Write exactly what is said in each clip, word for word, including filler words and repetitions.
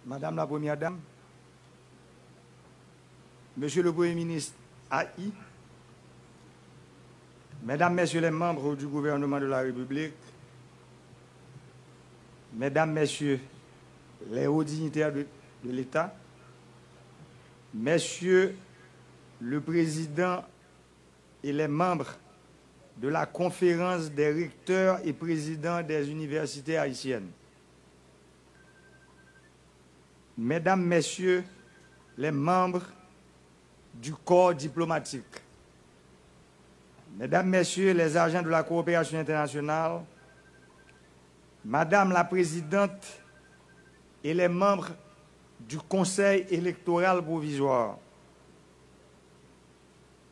Madame la Première Dame, Monsieur le Premier ministre A I, Mesdames, Messieurs les membres du gouvernement de la République, Mesdames, Messieurs les hauts dignitaires de, de l'État, Messieurs le Président et les membres de la Conférence des recteurs et présidents des universités haïtiennes, Mesdames, Messieurs les membres du corps diplomatique, Mesdames, Messieurs les agents de la coopération internationale, Madame la Présidente et les membres du Conseil électoral provisoire,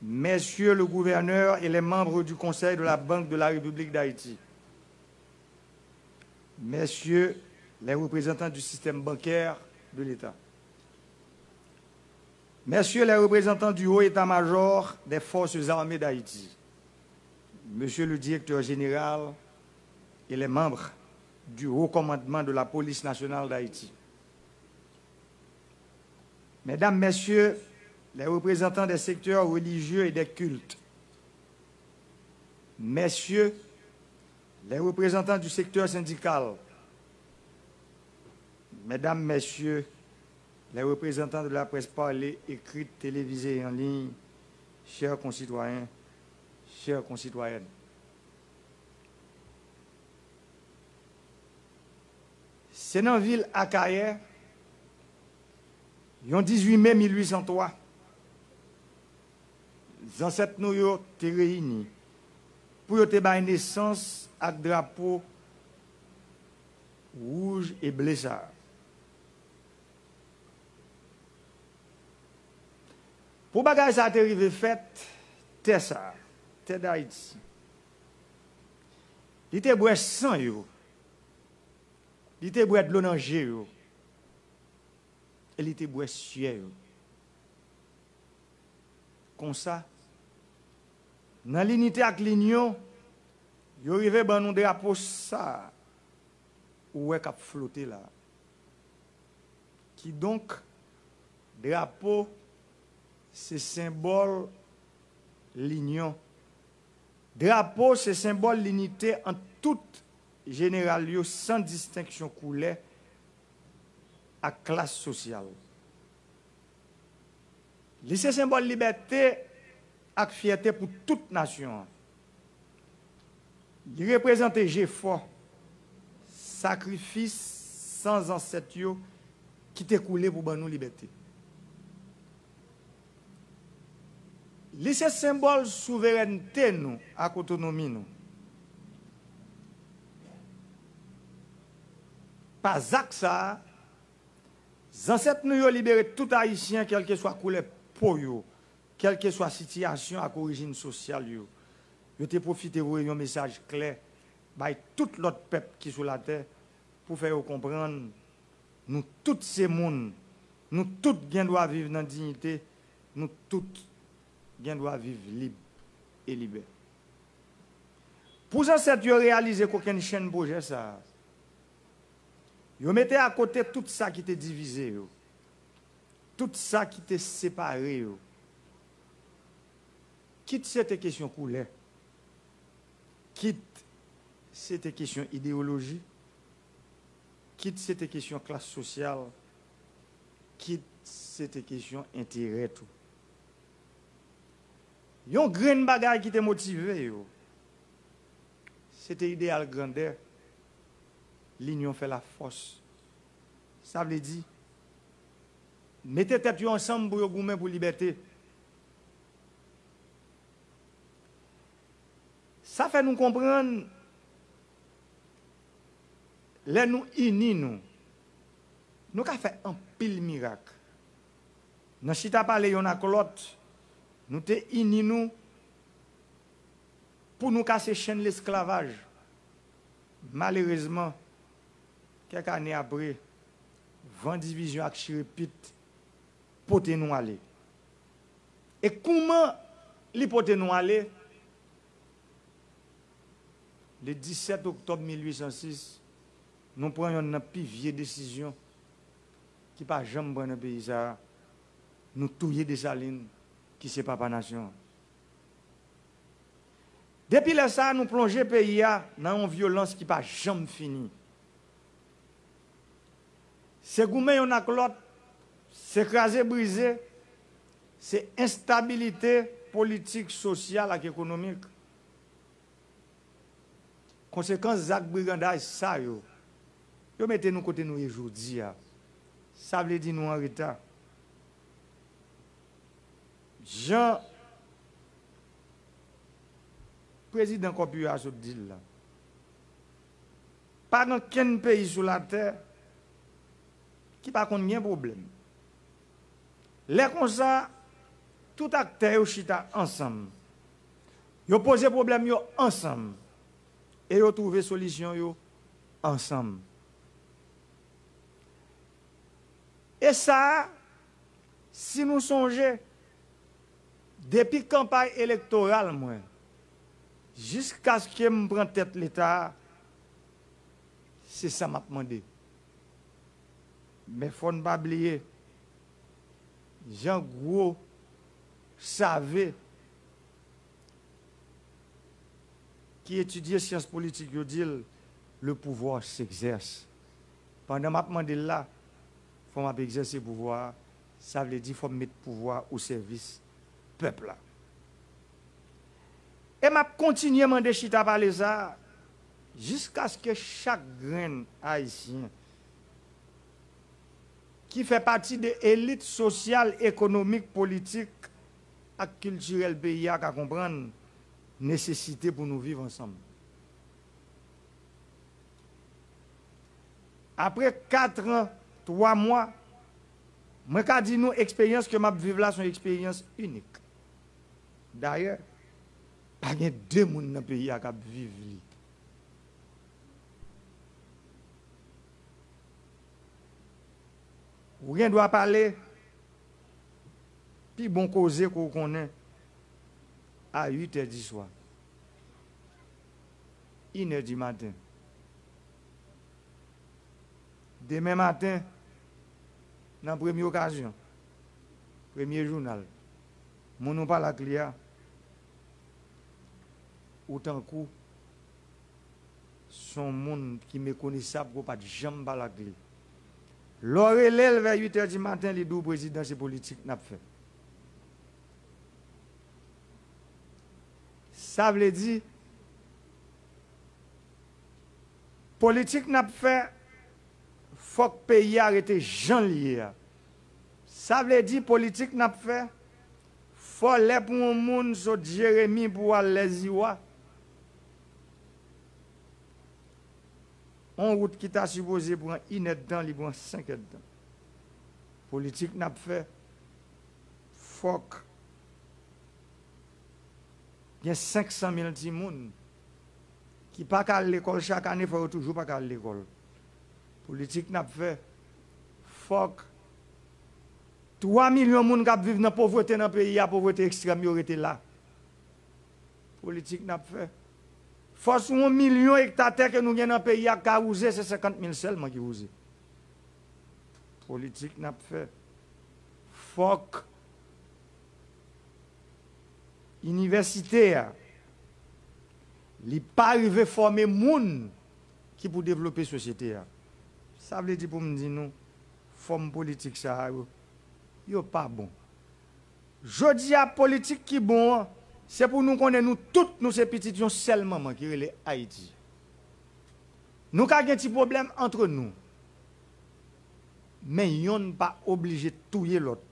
Messieurs le gouverneur et les membres du Conseil de la Banque de la République d'Haïti, Messieurs les représentants du système bancaire de l'État, Messieurs les représentants du Haut État-Major des Forces Armées d'Haïti, Monsieur le Directeur Général et les membres du Haut Commandement de la Police Nationale d'Haïti, Mesdames, Messieurs les représentants des secteurs religieux et des cultes, Messieurs les représentants du secteur syndical, Mesdames, Messieurs les représentants de la presse parlée, écrite, télévisée et en ligne, chers concitoyens, chères concitoyennes. Se nan vil Akayè, yon dizuit me mil uit san twa, zansèt nou yo te reyini pou yo te bay nesans ak drapo wouj e ble sa a. Pou bagay sa a te rive fèt, tè sa a, tè Dayiti, li te bwè san yo, li te bwè dlo nan je yo, e li te bwè syè yo. Konsa, nan linite ak linyon, yo rive ban nou drapo sa a ou wè k ap flote la a. Kidonk, drapo se senbòl linyon. Drapo se senbòl linite ant tout jeneral yo san distenksyon koulè ak klas sosyal. Li se senbòl libète ak fyète pou tout nasyon an. Li reprezante jefò, sakrifis san zansèt yo ki te koule pou ban nou libète. Li se senbòl souverènte nou ak otonomi nou. Pa zak sa a, zansèt nou yo libere tout Ayisyen, kèlkeswa koulè po yo, kèlkeswa sitiyasyon ak orijin sosyal yo. Yo te pwofite voye yon mesaj klè bay tout lòt pèp ki sou latè pou fè yo konprann nou tout se moun, nou tout gen dwa viv nan diyite, nou tout gen dwa viv lib e libè. Pou zansèt yo reyalize kokennchenn pwojè sa a, yo mete akote tout sa ki te divize yo, tout sa ki te separe yo, kit se te kesyon koulè, kit se te kesyon ideyoloji, kit se te kesyon klas sosyal, kit se te kesyon enterè tou. Yon grenn bagay ki te motive yo, se te ideyal grandè, linyon fè lafòs. Sa vle di, mete tèt yo ansanm pou yo goumen pou libète. Sa fè nou konprann, lè nou ini nou, nou ka fè anpil mirak. Nan chita pale yonn ak lòt, nou te ini nou pou nou kase chenn lesklavaj. Malerezman, kèk ane apre, van divizyon ak chire pit pote nou ale. E kouman li pote nou ale? Le disèt oktòb mil uit san sis, nou pran yonn nan pi vye desizyon ki pa janm pran nan peyi sa a, nou touye Desalin, ki se papa nasyon an. Depi lè sa a, nou plonje peyi a nan yon vyolans ki pa janm fini. Se goumen yonn ak lòt, se kraze brize, se enstabilite politik, sosyal ak ekonomik. Konsekans zak brigandaj sa yo, yo mete nou kote nou ye jodi a. Sa vle di nou an reta. Jan prezidan Kòpiyo a sot di l la, pa gen kenn peyi sou latè ki pa konn gen pwoblèm. Lè konsa, tout aktè yo chita ansanm. Yo poze pwoblèm yo ansanm. E yo twouve solisyon yo ansanm. E sa a, si nou sonje, depi kanpay elektoral mwen, jiskaske m pran tèt Leta a, se sa m ap mande. Men fò n pa bliye, jan gwo save ki etidye syans politik yo di l, le pouvoir s'exerce. Pandan m ap mande l la, fò m ap egzèse pouvwa a, sa vle di fò m met pouvwa o sèvis pèp la. E m ap kontinye mande chita pale sa a, jiskaske chak grenn Ayisyen ki fè pati de elit sosyal, ekonomik, politik ak kiltirèl peyi a ka konprann nesesite pou nou viv ansanm. Apre kat an, twa mwa, mwen ka di nou eksperyans ke m ap viv la se yon eksperyans inik. Dayè, pa gen de moun nan peyi a k ap viv li. Ou gen dwa pale pi bon koze ke w konnen a uit è di swa, inè di maten. Demen maten, nan premye okazyon, premye jounal, moun ou pale ak li a, ou tankou se yon moun ki mekonesab, ke w pa t janm pale ak li. Lè w rele l vè uit è di maten, li di w, prezidan, se politik n ap fè. Sa vle di, politik n ap fè, fòk peyi a rete jan l ye a. Sa vle di, politik n ap fè, fò lè pou yon moun sot Jeremi pou al Lèziwa, yon wout ki ta sipoze pran inèdtan, li pran senk èdtan. Politik n ap fè, fòk gen senk san mil timoun ki pa ka al lekòl chak ane, fò yo toujou pa ka al lekòl. Politik n ap fè, fòk twa milyon moun k ap viv nan povrete nan peyi a, povrete ekstrèm yo rete la. Politik n ap fè, fò sou yon milyon ekta tè ke nou gen nan peyi a k ka wouze, se senkant mil sèlman ki wouze. Politik n ap fè, fòk inivèsite a, li pa rive fòme moun ki pou devlope sosyete a. Sa vle di pou m di nou, fòm politik sa a yo, yo pa bon. Jodi a, politik ki bon an, se pou nou konnen nou tout nou se pitit yon sèl manman ki rele Ayiti. Nou ka gen ti pwoblèm antre nou, men yonn pa oblije touye lòt.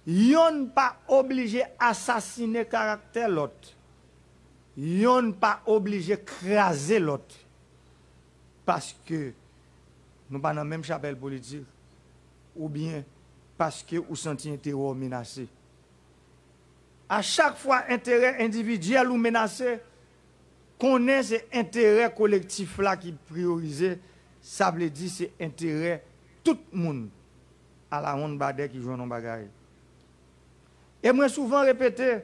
Yonn pa oblije asasine karaktè lòt. Yonn pa oblije kraze lòt. Paske nou pa nan menm chapèl politik, oubyen paske ou santi enterè w menase. A chak fwa enterè endividyèl ou menase, konnen se enterè kolektif la ki priyorize, sa vle di se enterè tout moun alawonnbadè ki jwenn yon bagay. E mwen souvan repete,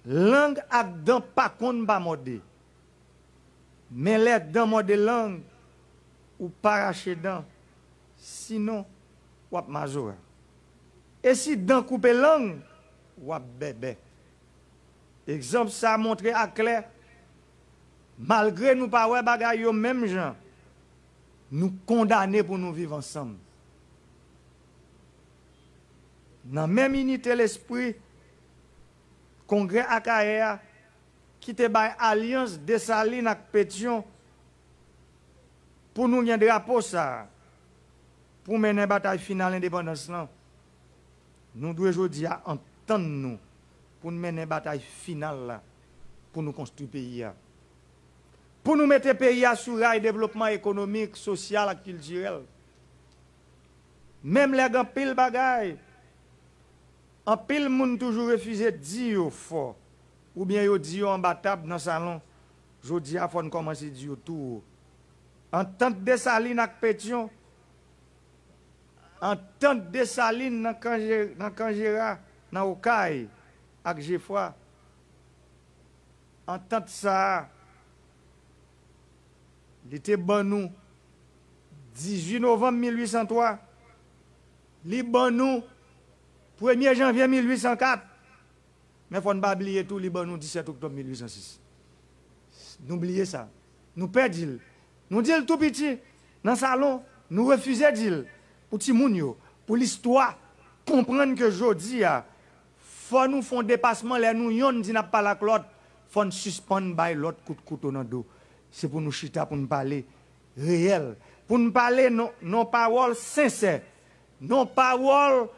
lang ak dan pa konn pa mòde. Men lè dan mòde lang, ou pa rache dan, sinon w ap mazora. E si dan koupe lang, w ap bèbè. Egzanp sa a montre aklè, malgre nou pa wè bagay yo menm jan, nou kondane pou nou viv ansanm. Nan menm inite lespri, Kongrè Akayè a, ki te bay alyans Desalin ak Petyon pou nou gen drapo sa a, pou mennen batay final endepandans lan, nou dwe jodi a antann nou pou n mennen batay final la pou nou konstwi peyi a. Pou nou mete peyi a sou ray devlopman ekonomik, sosyal ak kiltirèl. Menm lè gen anpil bagay, anpil moun toujou refize di yo fò, oubyen yo di yo anba tab nan salon, jodi a fò n kòmanse di yo tou wo. Antant Desalin ak Petyon, antant Desalin nan Kan Je-, nan Kan Jera, nan Okay, ak Jefra, antant sa a, li te ban nou dizuit novanm mil uit san twa, li ban nou premye janvye mil uit san kat, men fò n pa bliye tou, li ban nou disèt oktòb mil uit san sis. Nou bliye sa. Nou pè di l. Nou di l tou piti, nan salon, nou refize di l pou timoun yo, pou listwa, konprann ke jodi a, fò nou fè yon depasman lè nou yonn di n ap pale ak lòt, fò n sispann bay lòt kout kouto nan do. Se pou nou chita pou n pale reyèl, pou n pale nan, nan pawòl sensè, nan pawòl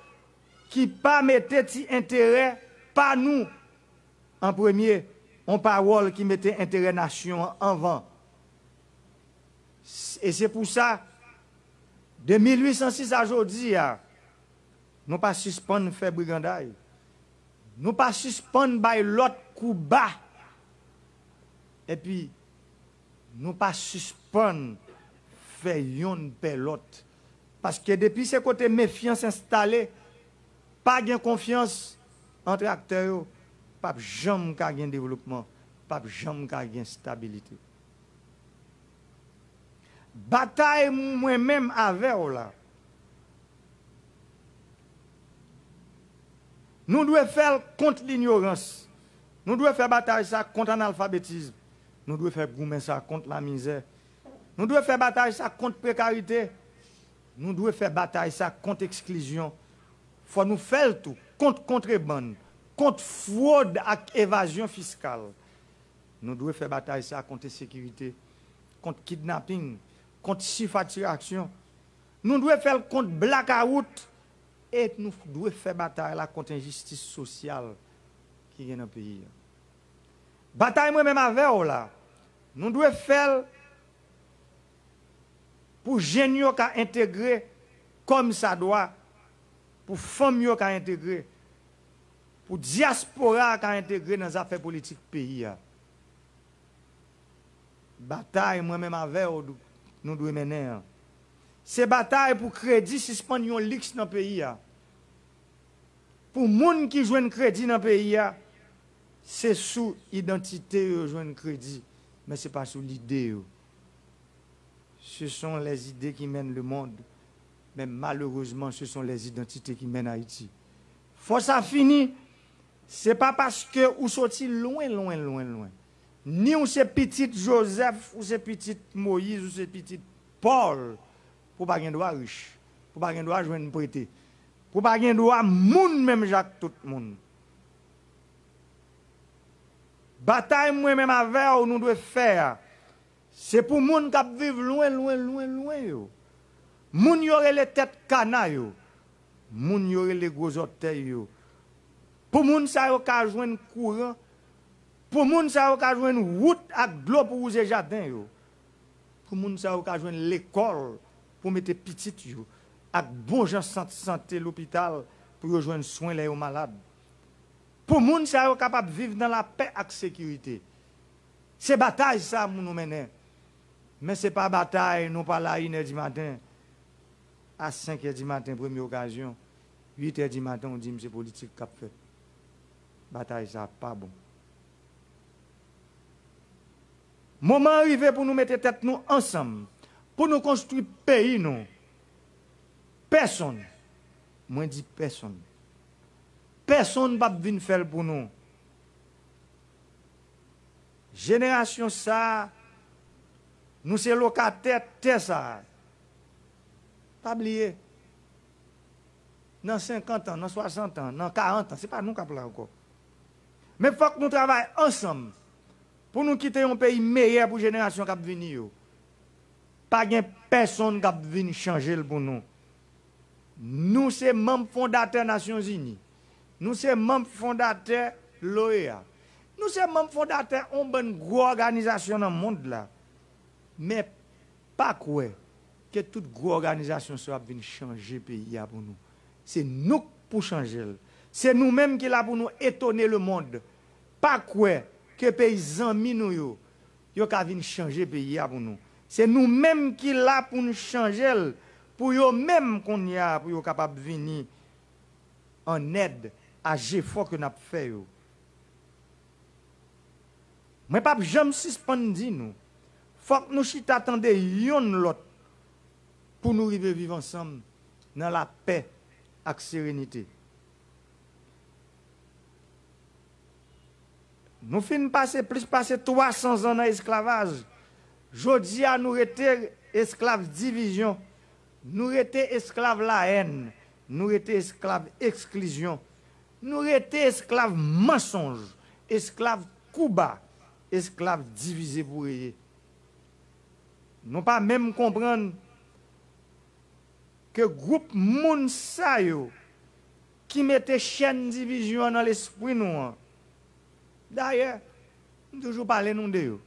ki pa mete ti enterè pa nou an premye, yon pawòl ki mete enterè nasyon an anvan. S-, e se pou sa, de mil uit san sis a jodi a, nou pa sispann fè briganday. Nou pa sispann bay lòt kou ba. Epi, nou pa sispann fè yonn pè lòt. Paske depi se kote mefyans enstale, pa gen konfyans ant aktè yo, p ap janm ka gen devlopman, p ap janm ka gen stabilite. Batay mwen menm avè w la, nou dwe fè l kont linyorans. Nou dwe fè batay sa kont analfabetism. Nou dwe fè goumen sa kont lamizè. Nou dwe fè batay sa kont prekarite. Nou dwe fè batay sa kont eksklizyon. Fò nou fè l tou kont kontrebann, kont fwod ak evazyon fiskal. Nou dwe fè batay sa kont ensekirite, kont kidnaping, kont sifaktirasyon. Nou dwe fè l kont blakawout e nou dwe fè batay la kont enjistis sosyal ki gen nan peyi a. Batay mwen menm avè w la, nou dwe fè l pou jèn yo ka entegre kòmsadwa, pou fanm yo ka entegre, pou dyaspora a ka entegre nan zafè politik peyi a. Batay mwen menm avè w nou dwe mennen an, se batay pou kredi sispann yon liks nan peyi a. Pou moun ki jwenn kredi nan peyi a, se sou idantite yo jwenn kredi, men se pa sou lide yo. Ce sont les idées qui mènent le monde, mais malheureusement, ce sont les identités qui mènent Haïti. Fò sa fini, se pa paske ou soti lwen, lwen, lwen, lwen. Ni ou se pitit Jozèf, ou se pitit Moyiz, ou se pitit Pòl, pou w pa gen dwa rich, pou w pa gen dwa jwenn prete, pou w pa gen dwa moun menm jan ak tout moun. Batay mwen menm avè w nou dwe fè a, se pou moun k ap viv lwen, lwen, lwen, lwen yo. Moun yo rele tèt kana yo. Moun yo rele gwo zòtèy yo. Pou moun sa yo ka jwenn kouran. Pou moun sa yo ka jwenn wout ak dlo pou wouze jaden yo. Pou moun sa yo ka jwenn lekòl pou mete pitit yo, ak bon jan sant sante lopital pou yo jwenn swen lè yo malad. Pou moun sa yo kapab viv nan lapè ak sekirite. Se batay sa pou nou mennen. Men se pa batay nou pa la inè di maten, a senk è di maten premye okazyon, uit è di maten ou di m se politik k ap fèt. Batay sa pa bon. Moman an rive pou nou mete tèt nou ansanm. pou nou konstwi peyi nou. Pèsonn, mwen di pèsonn, pèsonn p ap vin fè l pou nou. Jenerasyon sa a, nou se lokatè tè sa a. Pa bliye, nan senkant an, nan swasant an, nan karant an, se pa nou k ap la ankò. Men fòk nou travay ansanm pou nou kite yon peyi meyè pou jenerasyon k ap vini yo. Pa gen pèsonn k ap vin chanje l pou nou. Nou se manm fondatè Nasyonzini. Nou se manm fondatè l'OEA. Nou se manm fondatè yon bann gwo òganizasyon nan mond la. Men pa kwè ke tout gwo òganizasyon sa yo ap vin chanje peyi a pou nou. Se nou k pou chanje l. Se nou menm ki la pou nou etone lemonn. Pa kwè ke peyi zanmi nou yo, yo ka vin chanje peyi a pou nou. Se nou menm ki la pou n chanje l pou yo menm kounye a, pou yo kapab vini an èd a jefò ke n ap fè yo. Mwen p ap janm sispann di nou, fòk nou chita tande yonn lòt pou nou rive viv ansanm nan lapè ak serenite. Nou fin pase plis pase twa san zan nan esklavaj. Jodi a, nou rete esklav divizyon, nou rete esklav lahèn, nou rete esklav eksklizyon, nou rete esklav mansonj, esklav kou ba, esklav divize pou reye. Nou pa menm konprann ke gwoup moun sa yo ki mete chèn divizyon an nan lespri nou an. Dayè, m toujou pale nou de yo.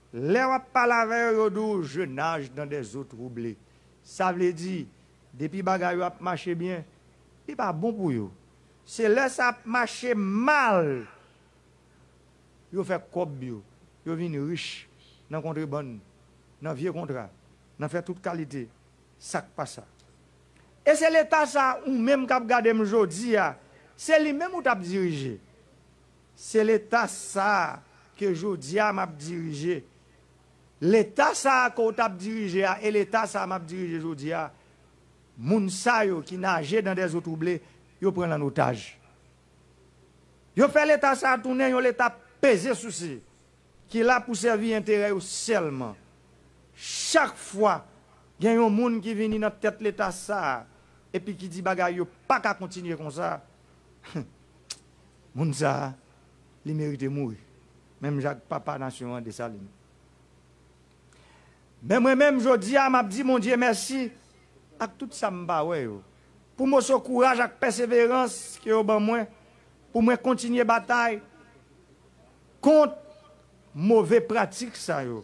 Lè w ap pale avè yo, yo di w, je nage dans des eaux troublées. Sa vle di, depi bagay yo ap mache byen, li pa bon pou yo. Se lè sa ap mache mal, yo fè kòb yo, yo vin rich nan kontrebann, nan vye kontra, nan fè tout kalite sa k pa sa. E se Leta sa a, ou menm k ap gade m jodi a, se li menm ou t ap dirije. Se Leta sa a ke jodi a m ap dirije. Leta sa a ke w t ap dirije a e Leta sa a m ap dirije jodi a, moun sa yo ki naje dans des eaux troublées, yo pran l an otaj. Yo fè Leta sa a tounen yon Leta peze souse, ki la pou sèvi enterè yo sèlman. Chak fwa gen yon moun ki vini nan tèt Leta sa a, epi ki di bagay yo pa ka kontinye konsa, moun sa a, li merite mouri. Menm jan ak papa nasyon an, Desalin. Men mwen menm, jodi a, m ap di Bondye mèsi ak tout sa m pa wè yo, pou moso kouraj ak pèseverans ke yo ban mwen, pou mwen kontinye batay kont move pratik sa yo.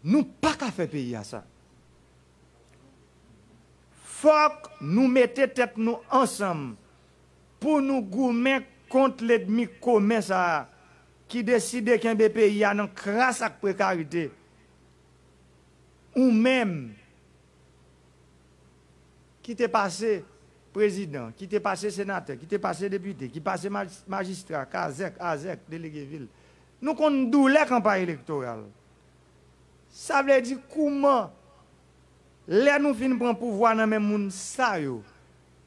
Nou pa ka fè peyi a sa. Fòk nou mete tèt nou ansanm pou nou goumen kont lènmi komen sa a ki deside kenbe peyi a nan kras ak prekarite. Ou menm ki te pase prezidan, ki te pase senatè, ki te pase depite, ki pase maj-, majistra, kazèk, azèk, delege vil, nou konn doulè kanpay elektoral. Sa vle di kouman, lè nou fin pran pouvwa nan men moun sa yo,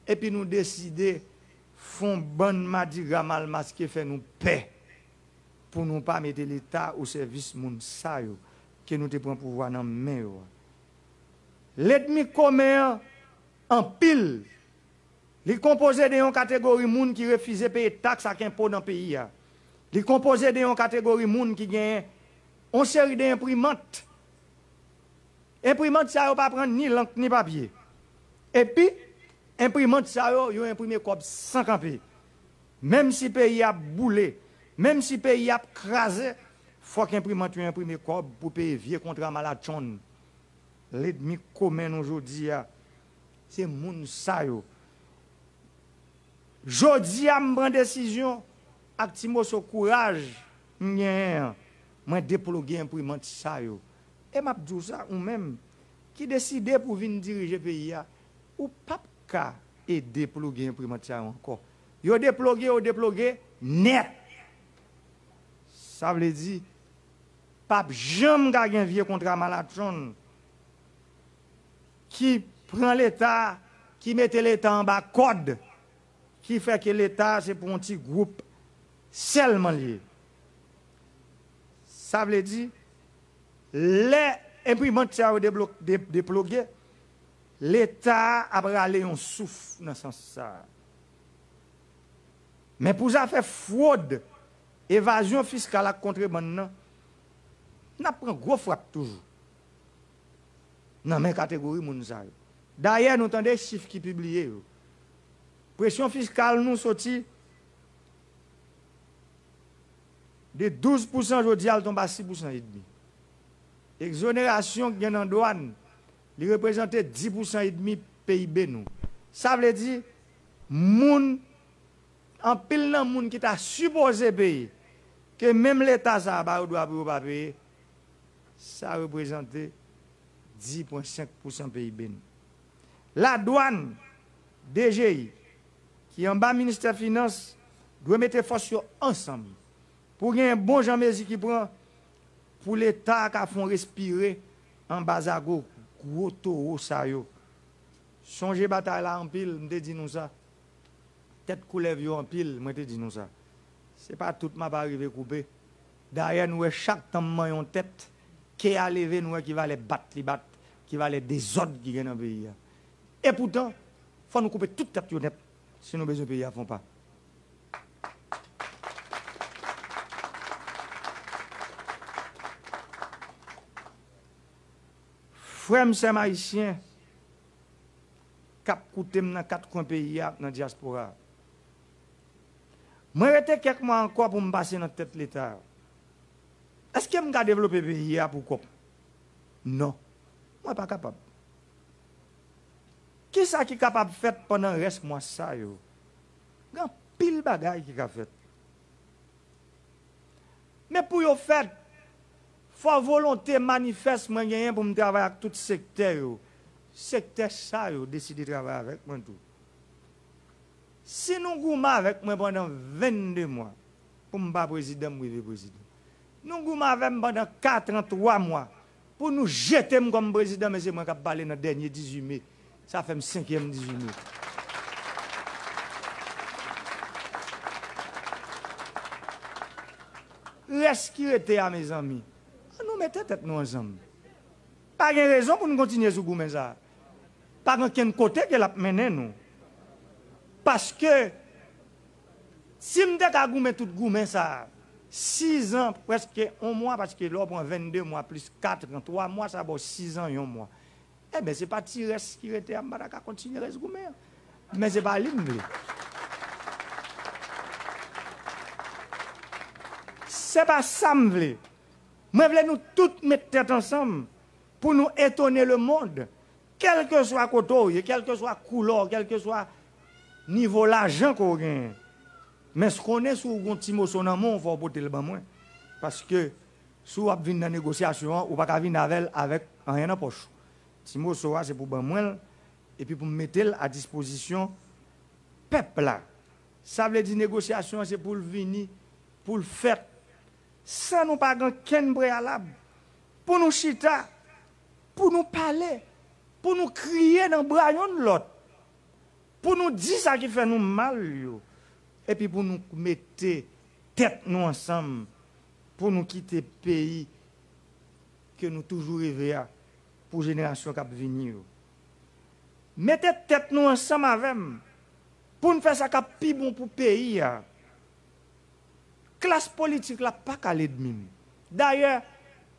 epi nou deside fè yon bann madigra mal maske fè nou pè, pou nou pa mete Leta o sèvis moun sa yo ke nou te pran pouvwa nan men yo a. Lènmi komen an anpil. Li konpoze de yon kategori moun ki refize peye taks ak enpo nan peyi a. Li konpoze de yon kategori moun ki genyen yon seri de enprimant. Enprimant sa yo pa pran ni lank ni papye. Epi, enprimant sa yo, yo enprime kòb san kanpe. Menm si peyi a ap boule, menm si peyi a ap kraze, fòk enprimant yo enprime kòb pou peye vye kontra malatchonn. Lènmi komen nou jodi a, se moun sa yo. Jodi a, m pran desizyon ak ti moso kouraj m genyen an, mwen deploge enprimant sa yo. E m ap di w sa, ou menm ki deside pou w vin dirije peyi a, ou p ap ka e deploge enprimant sa yo ankò. Yo deploge, yo deploge nèt. Sa vle di, p ap janm ka gen vye kontra malatchonn ki pran Leta, ki mete Leta anba kòd, ki fè ke Leta se pou yon ti gwoup sèlman l ye. Sa vle di, lè enprimant sa yo deblo-, de-, deploge, Leta a ap rale yon souf nan sans sa a. Men pou zafè fwod, evazyon fiskal ak kontrebann nan, n ap pran gwo frap toujou nan men kategori moun sa yo. Dayè, nou tande chif ki pibliye yo. Presyon fiskal nou soti de douz pousan jodi a, l tonbe a sis pousan edmi. Egzonerasyon ki gen nan dwàn, li reprezante dis pousan edmi P I B nou. Sa vle di, moun, anpil nan moun ki ta sipoze peye, ke menm Leta sa a ba yo dwa pou yo pa peye, sa reprezante dis pwen senk pousan P I B nou. Ladwàn, D G I, ki anba Ministè Finans, dwe mete fòs yo ansanm pou gen bon jan mezi ki pran pou Leta ka fè yon respire anba zago gwo towo sa yo. Sonje batay la anpil, m te di nou sa. Tèt koulèv yo anpil, mwen te di nou sa. Se pa tout m ap arive koupe. Dayè, nou wè chak tan m manyen yon tèt, ke a leve, nou wè ki valè bat li bat, ki valè dezòd ki gen nan peyi a. Epoutan, fò nou koupe tout tèt yo nèt si nou bezwen peyi a fè yon pa. Frè m, sè m ayisyen k ap koute m nan kat kwen peyi a ak nan dyaspora a, mwen rete kèk mwa ankò pou m pase nan tèt Leta a. Èske m ka devlope peyi a pou kò m? Non, mwen pa kapab. Kisa ki kapab fèt pandan rès mwa sa yo? Gen anpil bagay ki ka fèt. Men pou yo fèt, fò volonte manifès mwen genyen pou m travay ak tout sektè yo. Sektè sa yo deside travay avèk mwen tou. Si nou goumen avèk mwen pandan vennde mwa, pou m pa prezidan, m rive prezidan. Nou goumen avè m pandan kat an twa mwa, pou nou jete m kòm prezidan, men se mwen k ap pale nan dènye dizuit me. Sa fè m senkyèm dizuit me. Rès ki rete a, mezanmi, ann nou mete tèt nou ansanm. Pa gen rezon pou n kontinye sou goumen sa a. Pa gen okenn kote ke l ap mennen nou. Paske, si m te ka goumen tout goumen sa a, sizan, prèske yon mwa, paske lè w pran vennde mwa plis kat an twa mwa, sa ba w sizan yon mwa. Enben, se pa ti rès ki rete a, m pa ta ka kontinye rès goumen an. Men se pa li m vle. Se pa sa m vle. Mwen vle nou tout met tèt ansanm pou nou etone lemonn, kèlkeswa kote w ye, kèlkeswa koulè w, kèlkeswa nivo lajan ke w genyen. Men konnen si w gen yon ti moso nan men w, fò w pote l ban mwen. Paske si w ap vin nan negosyasyon an, ou pa ka vin avè l avèk anyen nan pòch ou. Ti moso a, se pou ban mwen l, epi pou m mete l a dispozisyon pèp la. Sa vle di negosyasyon an se pou l vini, pou l fèt, san nou pa gen kenn preyalab. Pou nou chita, pou nou pale, pou nou kriye nan bra yonn lòt, pou nou di sa ki fè nou mal yo, epi pou nou mete tèt nou ansanm, pou nou kite peyi ke nou toujou reve a pou jenerasyon k ap vini yo. Mete tèt nou ansanm avè m pou n fè sa k ap pi bon pou peyi a. Klas politik la pa ka lènmi m. Dayè,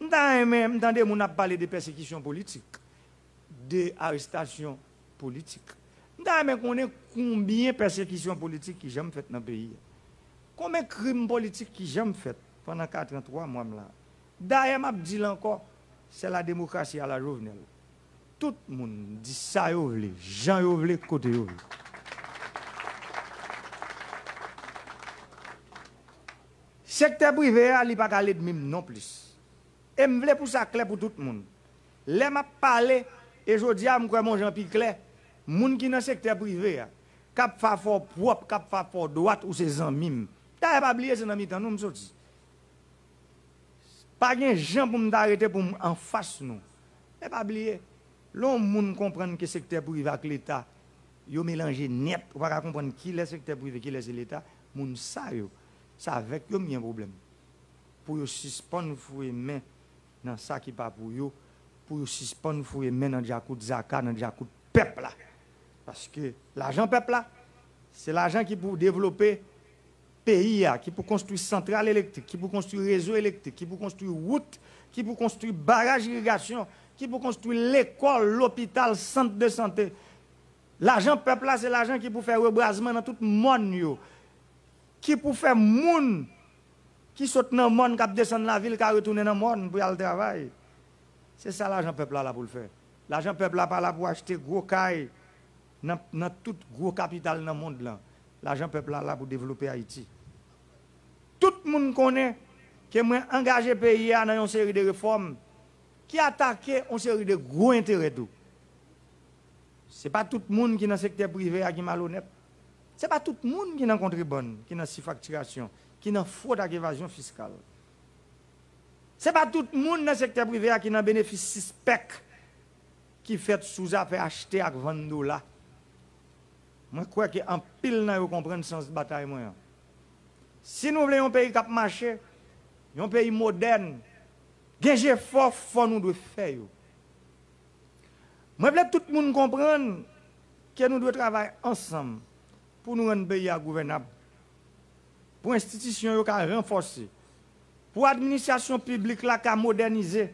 m ta renmen, m tande moun ap pale de pèsekisyon politik, de arestasyon politik. M ta renmen konnen konbyen pèsekisyon politik ki janm fèt nan peyi a. Konbyen krim politik ki janm fèt pandan kat an twa mwa m la. Dayè, m ap di l ankò, c'est la démocratie à la Jovenel. Tout moun di sa yo vle, jan yo vle, kote yo vle. Sektè prive a, li pa ka lènmi m nonplis. E m vle pou sa klè pou tout moun. Lè m ap pale, e jodi a m kwè m yon jan pi klè, moun ki nan sektè prive a, k ap fè afè w pwòp, k ap fè afè w dwat, ou se zanmi m. Dayè, pa bliye se nan mitan nou m soti. Pa gen jan pou m ta rete pou m anfas nou. Men pa bliye, Lè yon moun konprann ke sektè prive ak Leta, yo melanje nèt, ou pa ka konprann kilè sektè prive, kilè se Leta, moun sa yo, se avèk yo m gen pwoblèm. Pou yo sispann foure men nan sa ki pa pou yo, pou yo sispann foure men nan djakout zaka, nan djakout pèp la. Paske lajan pèp la, se lajan ki pou devlope peyi a, ki pou konstwi santral elektrik, ki pou konstwi rezo elektrik, ki pou konstwi wout, ki pou konstwi baraj irigasyon, ki pou konstwi lekòl, lopital, sant de sante. Lajan pèp la, se lajan ki pou fè rebwazman nan tout mòn yo, ki pou fè moun ki sot nan mòn k ap desann lavil ka retounen nan mòn pou y al travay. Se sa lajan pèp la la pou l fè. Lajan pèp la pa la pou achte gwo kay nan, nan tout gwo kapital nan mond lan. Lajan pèp la la pou devlope Ayiti. Tout moun konnen ke mwen angaje peyi a nan yon seri de refòm ki atake yon seri de gwo enterè tou. Se pa tout moun ki nan sektè prive a ki malonèt. Se pa tout moun ki nan kontrebann, ki nan sifaktirasyon, ki nan fwod ak evazyon fiskal. Se pa tout moun nan sektè prive a ki nan benefis sispèk ki fèt sou zafè achte ak vann dola. Mwen kwè ke anpil nan yo konprann sans batay mwen an. Si nou vle yon peyi k ap mache, yon peyi modèn, gen jefò fò nou dwe fè yo. Mwen vle tout moun konprann ke nou dwe travay ansanm pou nou rann peyi a gouvènab, pou enstitisyon yo ka ranfòse, pou administrasyon piblik la ka modènize,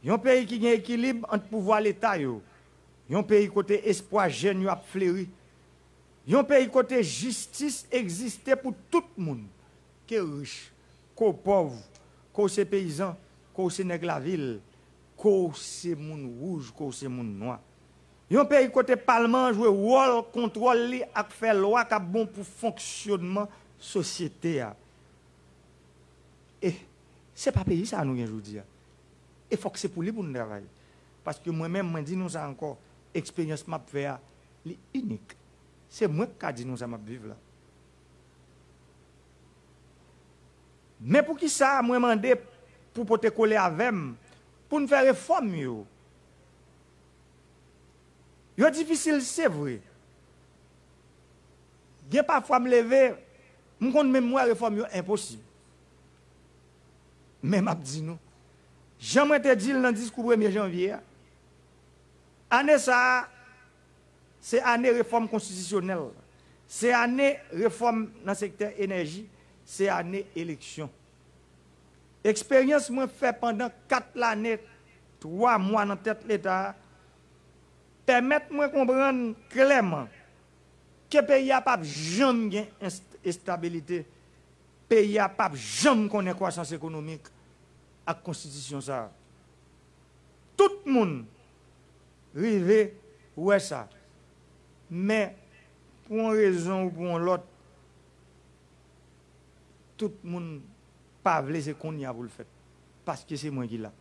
yon peyi ki gen ekilib ant pouvwa Leta yo, yon peyi kote espwa jèn yo ap fleri, yon peyi kote jistis egziste pou tout moun, ke w rich, ke w pòv, ke w se peyizan, ke w se nèg lavil, ke w se moun wouj, ke w se moun nwa. Yon peyi kote palman an jwe wòl kontwòl li ak fè lwa k ap bon pou fonksyonman sosyete a. E se pa peyi sa a nou gen jodi a. E fòk se pou li pou n travay. Paske mwen menm, mwen di nou sa ankò, eksperyans m ap fè a, li inik. Se mwen k ka di nou sa m ap viv la. Men poukisa mwen mande pou pote kole avè m, pou n fè refòm yo? Yo difisil, se vre. Gen pafwa m leve, m konn menm wè refòm yo enposib. Men m ap di nou, jan mwen te di l nan diskou premye janvye a, ane sa a, se ane refòm konstitisyonèl. Se ane refòm nan sektè enèji. Se ane eleksyon. Eksperyans mwen fè pandan kat lane, twa mwa nan tèt Leta a, pèmèt mwen konprann klèman ke peyi a p ap janm gen enst-, estabilite. Peyi a p ap janm konnen kwasans ekonomik ak konstitisyon sa a. Tout moun rive wè sa. Men, pou yon rezon ou pou yon lòt, tout moun pa vle se kounye a pou l fèt. Paske se mwen ki la.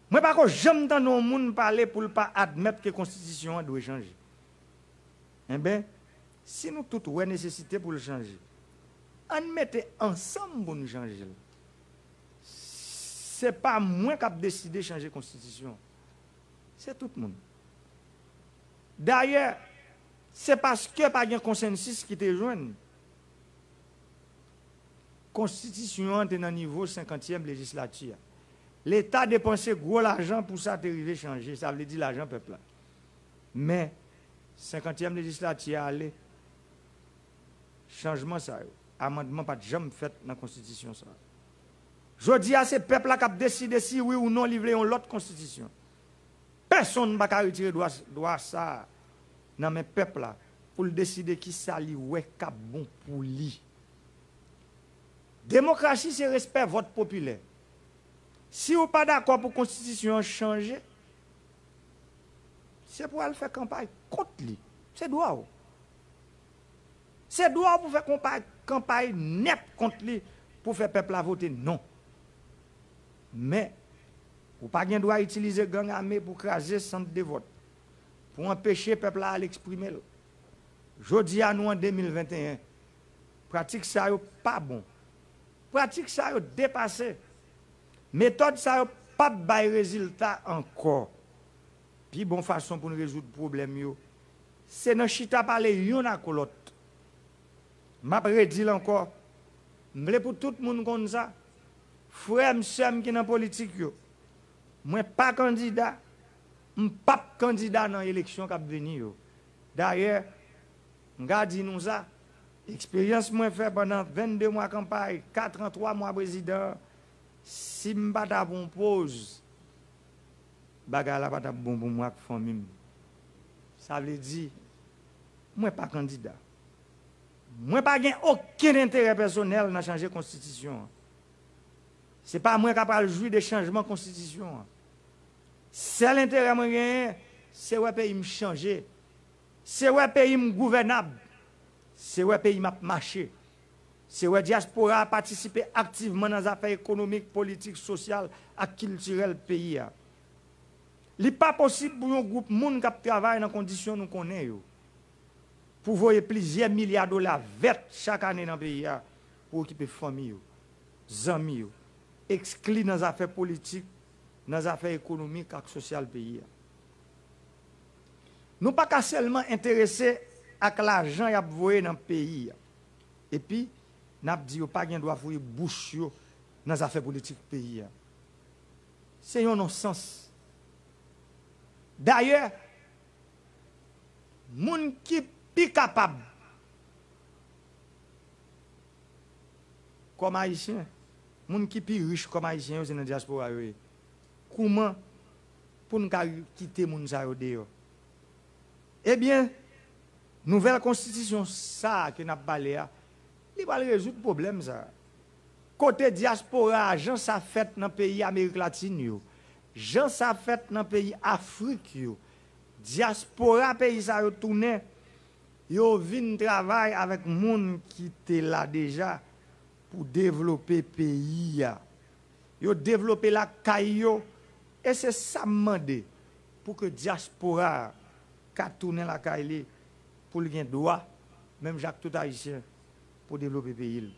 Mwen pako janm tande yon moun pale pou l pa admèt ke konstitisyon an dwe chanje. Enben, si nou tout wè nesesite pou l chanje, ann mete ansanm pou n chanje l. Se pa mwen k ap deside chanje konstitisyon. Se tout moun. Dayè, se paske pa gen konsensis ki te jwenn. Konstitisyon an te nan nivo senkantyèm lejislati a. Leta depanse gwo lajan pou sa te rive chanje, sa vle di lajan pèp la. Men, senkantyèm lejislati a ale, chanjman sa yo, amandman pa t janm fèt nan konstitisyon sa a. Jodi a, se pèp la k ap deside si wi ou non li vle yon lòt konstitisyon. Pèsonn pa ka retire dwa, dwa sa a nan men pèp la pou l deside ki sa li wè k ap bon pou li. Demokrasi se respè vòt popilè. Si w pa dakò pou konstitisyon an chanje, se pou w al fè kanpay kont li. Se dwa w. Se dwa w pou fè konpay, kanpay nèt kont li, pou fè pèp la vote non. Men, ou pa gen dwa itilize gang ame pou kraze sant de vòt, pou anpeche pèp la al eksprime l. Jodi a, nou an de mil venteyen. Pratik sa yo pa bon. Pratik sa yo depase. Metòd sa yo p ap bay rezilta ankò. Pi bon fason pou n rezoud pwoblèm yo, se nan chita pale youn ak lòt. M ap redi l ankò, m vle pou tout moun konn sa, frè m, sè m ki nan politik yo, mwen pa kandida, m p ap kandida nan eleksyon k ap vini yo. Dayè, m ka di nou sa, eksperyans mwen fè pandan vennde mwa kanpay, kat an, twa mwa prezidan, si m pa ta pran poz, bagay la pa t ap bon pou mwen ak fanmi m. Sa vle di, mwen pa kandida. Mwen pa gen okenn enterè pèsonèl nan chanje konstitisyon an. Se pa mwen k ap al jwi de chanjman konstitisyon an. Sèl enterè mwen genyen, se wè peyi m chanje. Se wè peyi m gouvènab. Se wè peyi m ap mache. Se wè dyaspora a patisipe aktivman nan zafè ekonomik, politik, sosyal ak kiltirèl peyi a. Li pa posib pou yon gwoup moun k ap travay nan kondisyon nou konnen yo, pou voye plizyè milya dola vèt chak ane nan peyi a pou okipe fanmi yo, zanmi yo, ekskli nan zafè politik, nan zafè ekonomik ak sosyal peyi a. Nou pa ka sèlman enterese ak lajan y ap voye nan peyi a, epi n ap di yo pa gen dwa fouye bouch yo nan zafè politik peyi a. Se yon nonsans. Dayè, moun ki pi kapab kòm Ayisyen, moun ki pi rich kòm Ayisyen yo, se nan dyaspora yo ye. Kouman pou n ka kite moun sa yo deyò? Ebyen, nouvèl konstitisyon sa a ke n ap pale a, li pral rezoud pwoblèm sa a. Kote dyaspora a, jan sa fèt nan peyi Amerik Latin yo, jan sa fèt nan peyi Afrik yo, dyaspora peyi sa yo tounen, yo vin travay avèk moun ki te la deja pou devlope peyi a. Yo devlope lakay yo, e se sa m mande, pou ke dyaspora a ka tounen lakay li, pou l gen dwa, menm jan ak tout Ayisyen, pou devlope peyi l.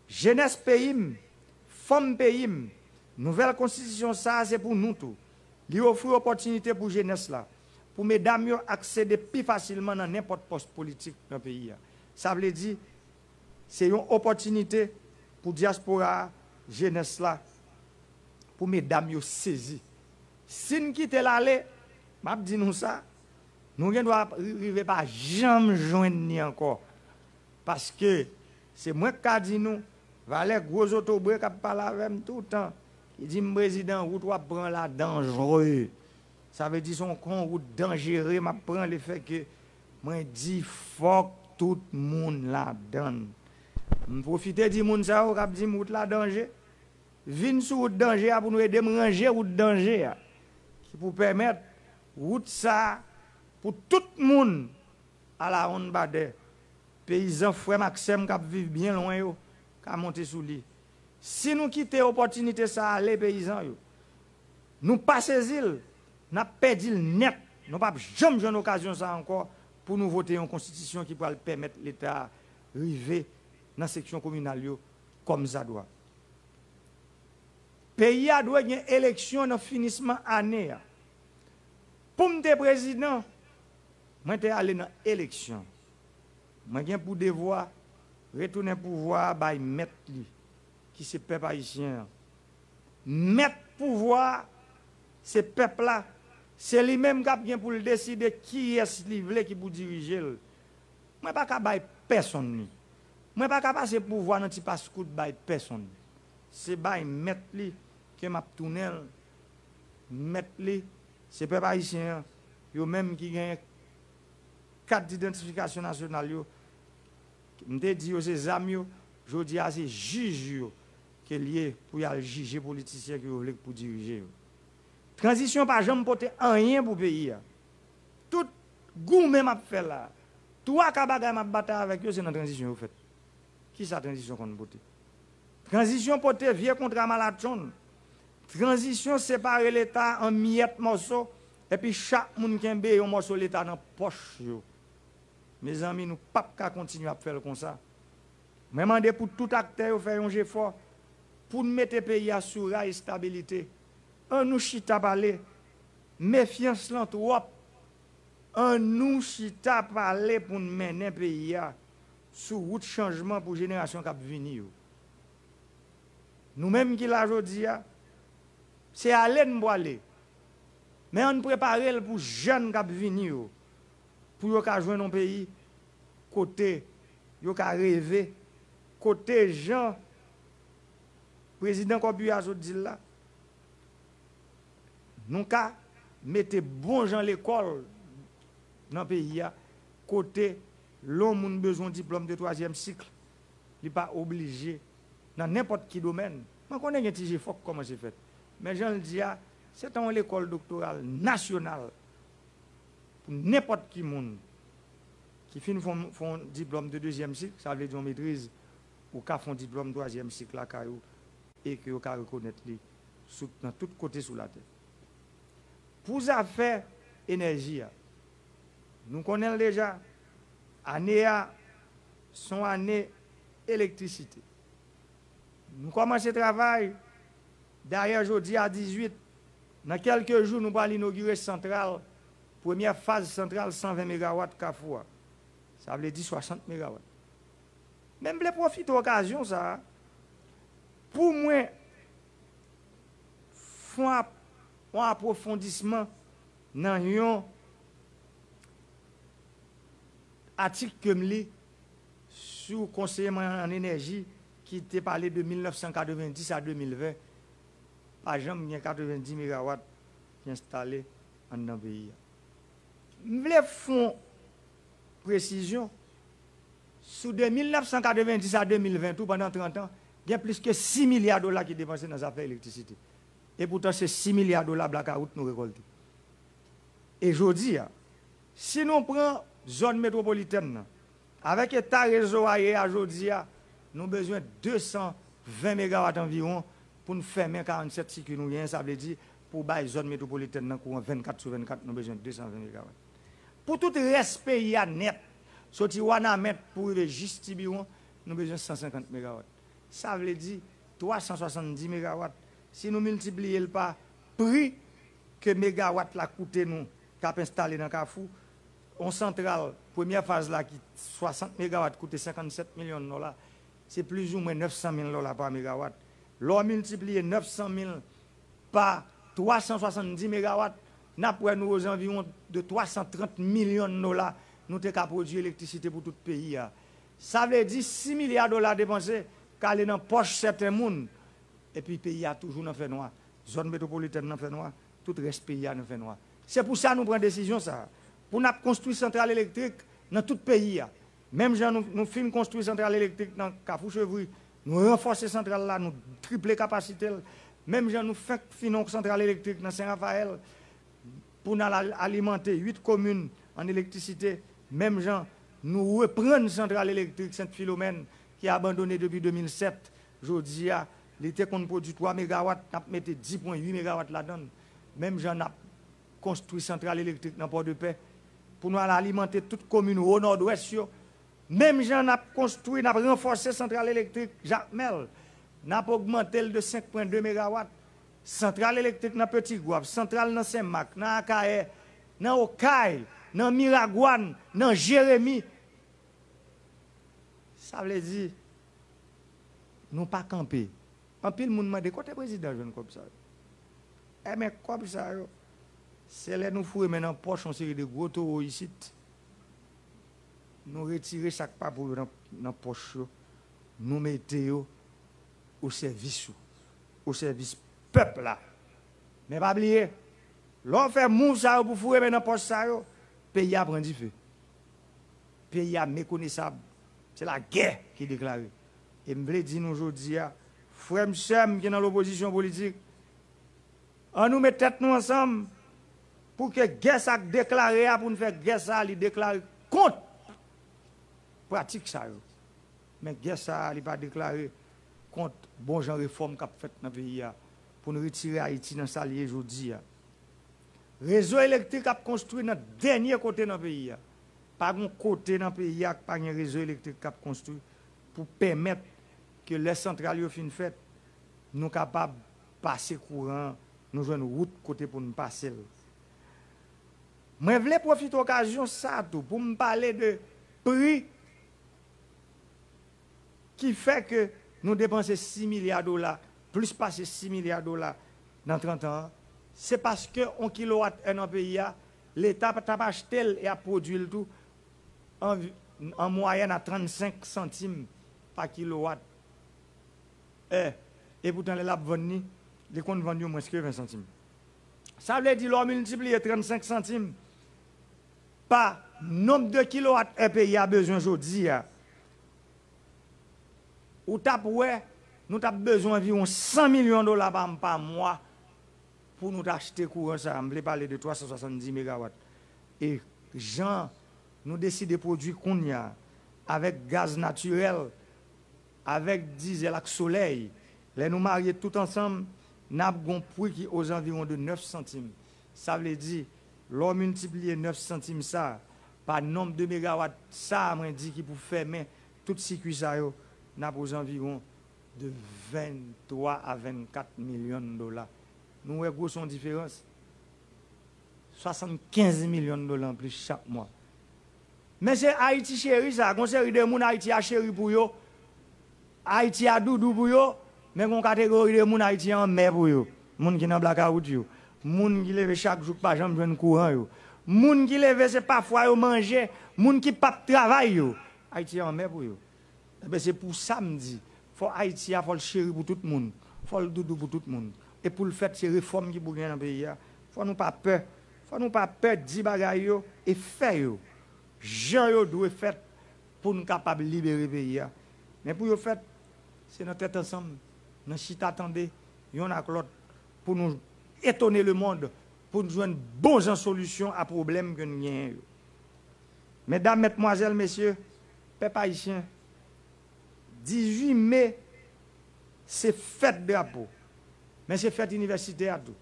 Jenès peyi m, fanm peyi m, nouvèl konstitisyon sa a se pou nou tou. Li ofri opòtinite pou jenès la, pou medam yo aksede pi fasilman nan nenpòt pòs politik nan peyi a. Sa vle di, se yon opòtinite pou dyaspora a, jenès la, pou medam yo sezi. Si n kite l ale, m ap di nou sa, nou gen dwa ri- rive pa janm jwenn ni ankò. Paske se mwen k ka di nou, valè gwo zotobre k ap pale avè m toutan, ki di m, "Prezidan, wout w ap pran la danjre." Sa vle di se yon, yon wout danjere m ap pran, lefètke mwen di fòk tout moun ladan l. M pwofite di moun sa yo k ap di m wout la danje, vin sou wout danje a pou nou ede m ranje wout danje a, ki pou pèmèt wout sa a pou tout moun alawonnbadè, peyizan frè m ak sè m k ap viv byen lwen yo ka monte sou li. Si nou kite opòtinite sa a ale, peyizan yo, nou pa sezi l, n ap pèdi l nèt. Nou p ap janm jwenn okazyon sa a ankò pou nou vote yon konstitisyon ki pral pèmèt Leta a rive nan seksyon kominal yo kòmsadwa. Peyi a dwe gen eleksyon nan finisman ane a. Pou m te prezidan, mwen te ale nan eleksyon. Mwen gen pou devwa retounen pouvwa a bay mèt li, ki se pèp ayisyen an. Mèt pouvwa a, se pèp la. Se li menm k ap gen pou l deside kiyès li vle ki pou dirije l. Mwen pa ka bay pèsonn li. Mwen pa ka pase pouvwa nan ti paskout bay pèsonn. Se bay mèt li ke m ap tounen l. Mèt li, se pèp ayisyen an, yo menm ki genyen kat idantifikasyon nasyonal yo. M te di yo se zam yo, jodi a se jij yo ke l ye pou y al jije politisyen ke yo vle pou dirije yo. Tranzisyon pa janm pote anyen pou peyi a. Tout goumen m ap fè la, twa ka bagay m ap batay avèk yo, se nan tranzisyon yo fèt. Kisa tranzisyon konn pote? Tranzisyon pote vye kontra malatchonn. Tranzisyon separe Leta an miyèt mòso, epi chak moun kenbe yon mòso Leta nan pòch yo. Mezanmi, nou p ap ka kontinye ap fè l konsa. Mwen mande pou tout aktè yo fè yon jefò pou n mete peyi a sou ray estabilite. An nou chita pale. Mefyans lan twòp. Annou chita pale pou n mennen peyi a sou wout chanjman pou jenerasyon k ap vini yo. Nou menm ki la jodi a, se ale n pwale. Men ann prepare l pou jèn k ap vini yo, pou yo ka jwenn yon peyi kote yo ka reve, kote jan prezidan Corbière a sot di l la, nou ka mete bon jan lekòl nan peyi a, kote lè yon moun bezwen diplòm de twazyèm sik, li pa oblije nan nenpòt ki domèn. Mwen konnen gen ti jefò k kòmanse fèt. Men jan l di a, se ta yon lekòl doktoral nasyonal pou nenpòt ki moun ki fin fè yon, fè yon diplòm de dezyèm sik, sa vle di yon metriz, ou ka fè yon diplòm twazyèm sik lakay ou e ke yo ka rekonèt li sou, nan tout kote sou latè. Pou zafè enèji a, nou konnen l deja, ane a se yon ane elektrisite. Nou kòmanse travay, dayè jodi a dizuit, nan kèlke jou nou pral inogire santral, premyè faz santral san ven megawat Kafou a. Sa vle di swasant megawat. Men m vle pwofite okazyon sa a pou mwen fè yon ap-, yon apwofondisman nan yon atik ke m li sou konseye mwen an enèji ki te pale de mil nèf san katrevenndis a de mil ven, pa janm gen katrevenndis megawat ki enstale anndan peyi a. M vle fè yon presizyon, sou de mil nèf san katrevenndis a de mil ven tou, pandan trant an, gen plis ke sis milya dola ki depanse nan zafè elektrisite. E poutan se sis milya dola blakawout nou rekòlte. E jodi a, si nou pran zòn metwopolitèn nan, avèk eta rezo a ye a jodi a, nou bezwen de san ven megawat anviwon pou n fèmen karannsèt siki nou genyen, sa vle di pou bay zòn metwopolitèn nan kouran vennkat sou vennkat, nou bezwen de san ven megawat. Pou tout rès peyi a nèt, soti Wanament pou rive jis Tibiwon, nou bezwen san senkant megawat. Sa vle di twa san swasanndis megawat. Si nou miltipliye l pa pri ke megawat la koute nou k ap enstale nan Kafou, yon santral, premyè faz la ki swasant megawat koute senkannsèt milyon dola, se plizoumwen nèf san mil dola pa megawat. Lè w miltipliye nèf san mil pa twa san swasanndis megawat, n ap wè nou ozanviwon de twa san trant milyon dola nou te ka pwodui elektrisite pou tout peyi a. Sa vle di sis milya dola depanse k ale nan pòch sèten moun, epi peyi a toujou nan fènwa. Zòn metwopolitèn nan fènwa, tout rès peyi a nan fènwa. Se pou sa nou pran desizyon sa a, pou n ap konstwi santral elektrik nan tout peyi a. Menm jan nou, nou fin konstwi santral elektrik nan Kafou Chevri, nou ranfòse santral la, nou triple kapasite l. Menm jan nou fenk fin yon santral elektrik nan Sen Rafayèl, pou n al al-, alimante uit komin an elektrisite, menm jan nou reprann santral elektrik Sent Filomèn ki abandone depi de mil sèt. Jodi a, li te konn pwodui twa megawat, n ap mete dis pwen uit megawat ladan l. Menm jan n ap konstwi santral elektrik nan Pòdepè, pou nou al alimante tout komin Wo Nòdwès yo. Menm jan n ap konstwi, n ap ranfòse santral elektrik Jakmèl, n ap ogmante l de senk pwen de megawat. Santral elektrik nan Petit Goâve, santral nan Senmak, nan Akayè, nan Okay, nan Miragwàn, nan Jeremi. Sa vle di, nou pa kanpe. Anpil moun mande, kote prezidan jwenn kòb sa yo? Enben, kòb sa yo, se lè nou foure men nan pòch yon seri de gwo towo isit, nou retire sa k pa pou yo nan, nan pòch yo, nou mete yo o sèvis ou, o sèvis pèp la. Men pa bliye, lè w fè mouv sa yo pou foure men nan pòch sa yo, peyi a pran dife. Peyi a mekonesab. Se lagè ki deklare. E m vle di nou jodi a, frè m, sè m ki nan lopozisyon politik, ann nou met tèt nou ansanm pou ke gè sa k deklare a, pou n fè gè sa a, li deklare kont pratik sa yo. Men gè sa a, li pa deklare kont bon jan refòm k ap fèt nan peyi a, pou n retire Ayiti nan sa l ye jodi a. Rezo elektrik ap konstwi nan dènye kote nan peyi a. Pa gen kote nan peyi a k pa gen rezo elektrik k ap konstwi pou pèmèt ke lè santral yo fin fèt, nou kapab pase kouran an, nou jwenn wout kote pou n pase l. Mwen vle pwofite okazyon sa tou pou m pale de pri ki fè ke nou depanse sis milya dola, plis pase sis milya dola nan trant an an. Se paske yon kilowat è nan peyi a, Leta t ap achte l e ap pwodui l tou an, an mwayèn a trannsenk santim pa kilowat è. E poutan, lè l ap vann li, li konn vann yo mwens ke ven santim. Sa vle di, lè w miltipliye trannsenk santim pa nonb de kilowat è peyi a bezwen jodi a, ou t ap wè nou t ap bezwen anviwon san milyon dola pa, pa mwa pou nou ta achte kouran sa a. M vle pale de twa san swasanndis megawat. E jan nou deside pwodui kounye a, avèk gaz natirèl, avèk dizèl ak solèy, lè nou marye tout ansanm, n ap gon pri ki ozanviwon de nèf santim. Sa vle di, lè w miltipliye nèf santim sa a pa nonb de megawat sa a mwen di ki pou fèmen tout sikui sa yo, n ap ozanviwon de venntwa a vennkat milyon dola. Nou wè gwo se yon diferans. Swasannkenz milyon dola anplis chak mwa. Men se Ayiti cheri sa, gon seri de moun Ayiti a cheri pou yo, Ayiti a doudou pou yo, men gon kategori de moun Ayiti a anmè pou yo. Moun ki nan blakawout yo, moun ki leve chak jou k pa janm jwenn kouran yo, moun ki leve se pa fwa yo manje, moun ki p ap travay yo. Ayiti a anmè pou yo. Enben, se pou sa m di, fò Ayiti a, fò l cheri pou tout moun, fò l doudou pou tout moun. E pou l fèt, se refòm ki pou gen nan peyi a. Fò nou pa pè, fò nou pa pè di bagay yo e fè yo jan yo dwe fèt pou n kapab libere peyi a. Men pou yo fèt, se nan tèt ansanm, nan chita tande yonn ak lòt, pou nou etone lemonn, pou n jwenn bon jan solisyon a pwoblèm ke n genyen yo. Medam, medmwazèl, mesye, pèp ayisyen, dizuit me, se fèt drapo, men se fèt inivèsite a tou.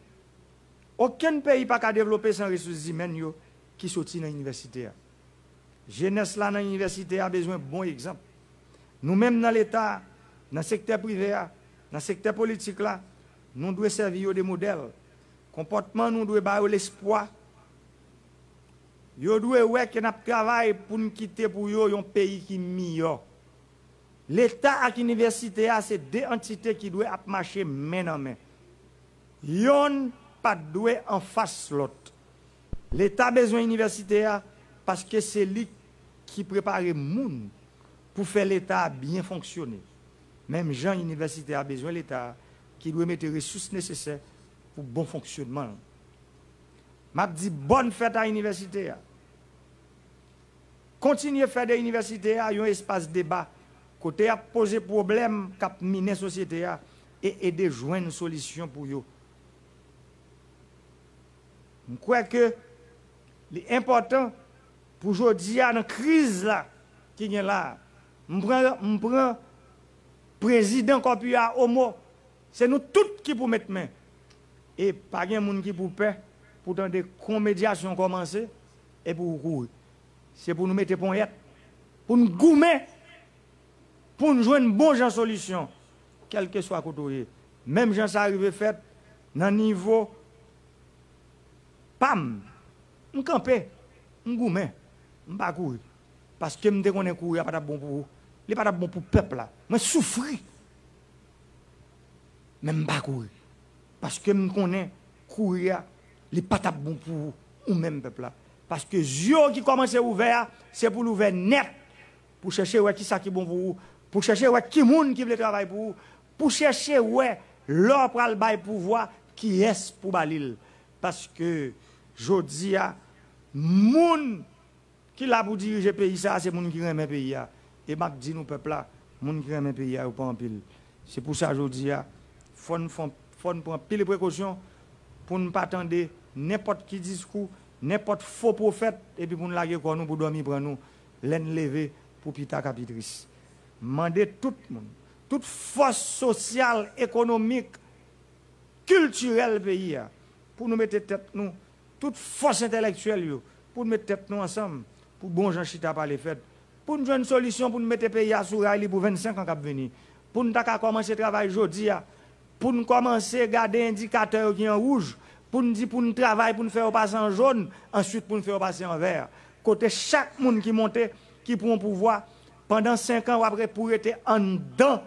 Okenn peyi pa ka devlope san resous imèn yo ki soti nan inivèsite a. Jenès la nan inivèsite a bezwen bon egzanp. Nou menm nan Leta, nan sektè prive a, nan sektè politik la, nou dwe sèvi yo de modèl. Konpòtman nou dwe ba yo lespwa. Yo dwe wè ke n ap travay pou n kite pou yo yon peyi ki miyò. Leta ak inivèsite a se de antite ki dwe ap mache men nan men. Yonn pa t dwe anfas lòt. Leta bezwen inivèsite a paske se li ki prepare moun pou fè Leta a byen fonksyone. Menm jan inivèsite a bezwen Leta a ki dwe mete resous nesesè pou bon fonksyonman l. M ap di bòn fèt a inivèsite a. Kontinye fè de inivèsite a yon espas deba kote y ap poze pwoblèm k ap minen sosyete a e ede jwenn solisyon pou yo. M kwè ke li enpòtan pou jodi a, nan kriz la ki gen la a, m pran, m pran prezidan kòpi a omo. Se nou tout ki pou met men. E pa gen moun ki pou pè pou tande kon medyasyon kòmanse epi w kouri. Se pou nou mete ponyèt, pou n goumen, pou n jwenn bon jan solisyon, kèlkeswa kote w ye. Menm jan sa rive fèt nan nivo pa m, m kanpe, m goumen, m pa kouri. Paske m te konnen kouri a pa t ap bon pou ou. Li pa t ap bon pou pèp la. Mwen soufri. Men m pa kouri. Paske m konnen kouri a, li pa t ap bon pou ou, ou menm pèp la. Paske zye w ki kòmanse ouvè a, se pou l ouvè nèt, pou chèche wè kisa ki bon pou ou, pou chèche wè ki moun ki vle travay pou ou, pou chèche wè lè w pral bay pouvwa, kiyès pou ba li l. Paske jodi a, moun ki la pou dirije peyi sa a, se moun ki renmen peyi a. E m ap di nou pèp la, moun ki renmen peyi a, yo pa anpil. Se pou sa jodi a, fò n fon, fò n pran anpil prekosyon pou n pa tande nenpòt ki diskou, nenpòt fo pwofèt, epi pou n lage kò nou pou dòmi pran nou, lè n leve pou pita k ap pi tris. Mande tout moun, tout fòs sosyal, ekonomik, kiltirèl peyi a, pou nou mete tèt nou, tout fòs entèlektyèl yo, pou n met tèt nou ansanm, pou bon jan chita pale fèt, pou n jwenn solisyon pou n mete peyi a sou ray li pou vennsenk an k ap vini, pou n ta ka kòmanse travay jodi a, pou n kòmanse gade endikatè yo ki an wouj, Pou n di pou n travay, pou n fè yo pase an jòn, answit pou n fè yo pase an vè. Kote chak moun ki monte, ki pran pouvwa, pandan senk an, w ap re-, pou rete anndan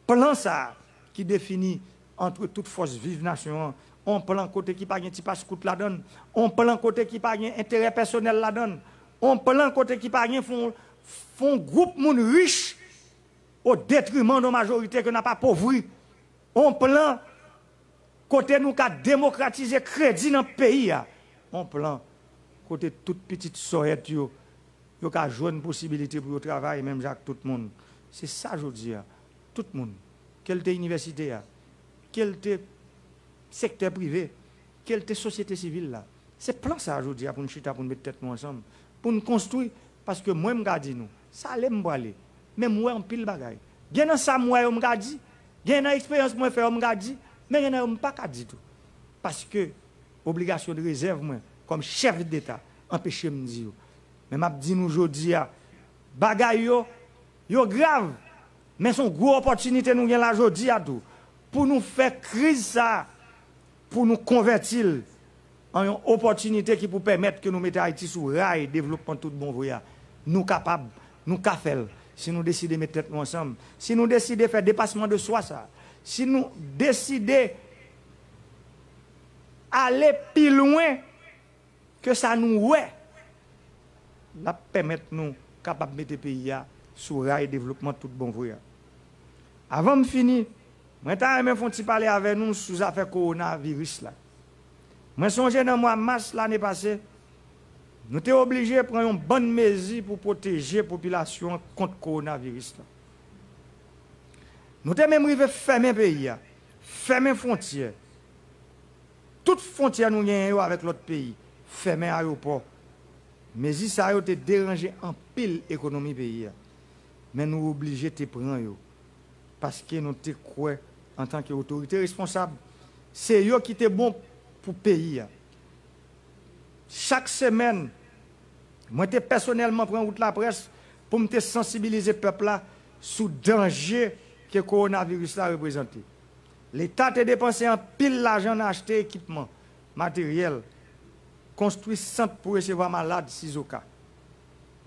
plan sa a ki defini ant tout fòs viv nasyon an. On plan kote ki pa gen ti pas kout ladan l. On plan kote ki pa gen enterè pèsonèl ladan l. On plan kote ki pa gen fon, fon gwoup moun rich o detriman de majorite ke n ap apovri. On plan kote nou ka demokratize kredi nan peyi a. On plan kote tout pitit sòyèt yo, yo ka jwenn posibilite pou yo travay menm jan ak tout moun. Se sa jodi a. Tout moun, ke l te inivèsite a, ke l te sektè prive, ke l te sosyete sivil la. Se plan sa a jodi a pou n chita, pou n met tèt nou ansanm, pou n konstwi, paske mwen m ka di nou, sa ale m prale, men m wè anpil bagay. Gen nan sa m wè yo m ka di, gen nan eksperyans mwen fè yo m ka di, men gen nan yo m pa ka di tou. Paske obligasyon de rezèv mwen kòm chèf deta anpeche m di yo. Men m ap di nou jodi a, bagay yo, yo grav, men se yon gwo opòtinite nou gen la jodi a tou, pou nou fè kriz sa a, pou nou konvèti l an yon opòtinite ki pou pèmèt ke nou mete Ayiti sou ray devlopman tout bon vre a. Nou kapab, nou ka fè l, si nou deside met tèt nou ansanm, si nou deside fè depasman de swa sa, si nou deside ale pi lwen ke sa nou wè, l ap pèmèt nou kapab mete peyi a sou ray devlopman tout bon vre a. Avan m fini, mwen ta renmen fè yon ti pale avè nou sou zafè kowonaviris la. Mwen sonje nan mwa mas lane pase, nou te oblije pran yon bann mezi pou pwoteje popilasyon an kont kowonaviris la. Nou te menm rive fèmen peyi a, fèmen fwontyè. Tout fwontyè nou genyen yo avèk lòt peyi, fèmen ayewopò. Mezi sa yo te deranje anpil ekonomi peyi a. Men nou oblije te pran yo. Paske nou te kwè, antanke otorite responsab, se yo ki te bon pou peyi a. Chak semèn, mwen te pèsonèlman pran wout laprès pou m te sansibilize pèp la sou danje ke kowonaviris la reprezante. Leta te depanse anpil lajan nan achte ekipman, materyèl, konstwi sant pou resevwa malad sizoka.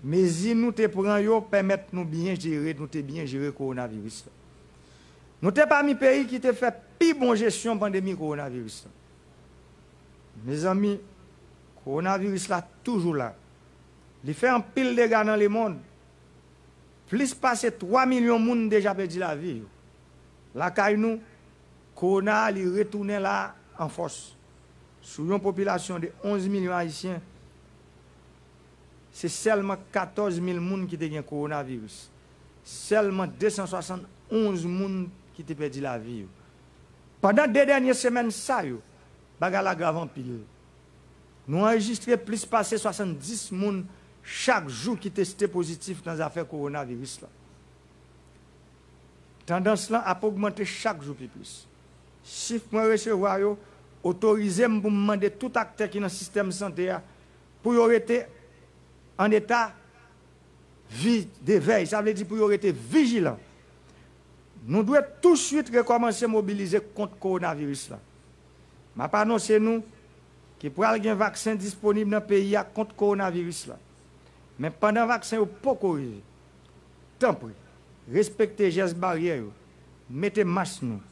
Mezi nou te pran yo pèmèt nou byen jere, nou te byen jere kowonaviris la. Nou te pami peyi ki te fè pi bon jesyon pandemi kowonaviris la. Mezanmi, kowonaviris la toujou la. Li fè anpil dega nan lemonn. Plis pase twa milyon moun deja pèdi lavi yo. Lakay nou, kowona a li retounen la an fòs. Sou yon popilasyon de onz milyon Ayisyen, se sèlman katòz mil moun ki te gen kowonaviris. Sèlman de san swasannde onz moun ki te pèdi lavi yo. Pandan de dènye semèn sa yo, bagay la grav anpil. Nou anrejistre plis pase swasanndis moun chak jou ki teste pozitif nan zafè kowonaviris la. Tandans lan ap ogmante chak jou pi plis. Chif mwen resevwa yo otorize m pou m mande tout aktè ki nan sistèm sante a pou yo rete an eta vi, de vèy, sa vle di pou yo rete vijilan. Nou dwe touswit rekòmanse mobilize kont kowonaviris la. M ap anonse nou ke pral gen vaksen disponib nan peyi a kont kowonaviris la. Men pandan vaksen yo poko rive, tanpri, respekte jès baryè yo, mete mas nou,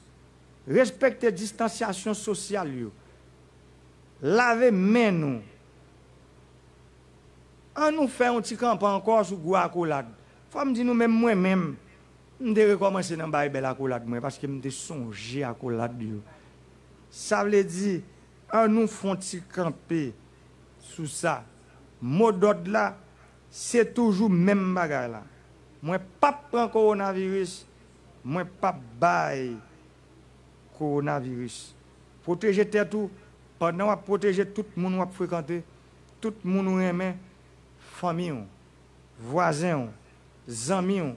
respekte distansyasyon sosyal yo, lave men nou. An nou fè yon ti kanpe ankò sou gwo akolad. Fò m di nou, menm mwen menm, m te rekòmanse nan bay bèl akolad mwen, paske m te sonje akolad yo. Sa vle di, an nou fè yon ti kanpe sou sa. Modòd la, se toujou menm bagay la. Mwen p ap pran kowonaviris, mwen p ap bay kowonaviris. Pwoteje tèt ou, pandan w ap pwoteje tout moun w ap frekante, tout moun ou renmen, fanmi w, vwazen w, zanmi w,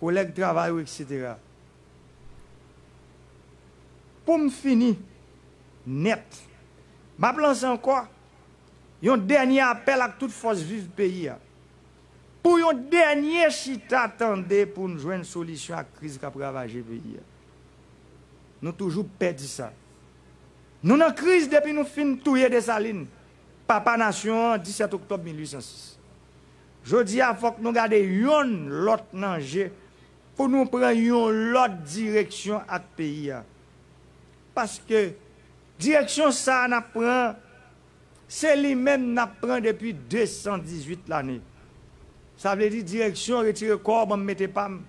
kolèg travay ou, etsetera. Pou m fini nèt, m ap lanse ankò yon dènye apèl ak tout fòs viv peyi a, pou yon dènye chita tande pou n jwenn solisyon ak kriz k ap ravaje peyi a. Nou toujou pè di sa. Nou nan kriz depi nou fin touye Desalin, papa nasyon an, disèt oktòb mil uit san sis. Jodi a, fòk nou gade yonn lòt nan je pou nou pran yon lòt direksyon ak peyi a. Paske direksyon sa a n ap pran, se li menm n ap pran depi de san dizuit lane. Sa vle di direksyon retire kò w, ban m mete pa m,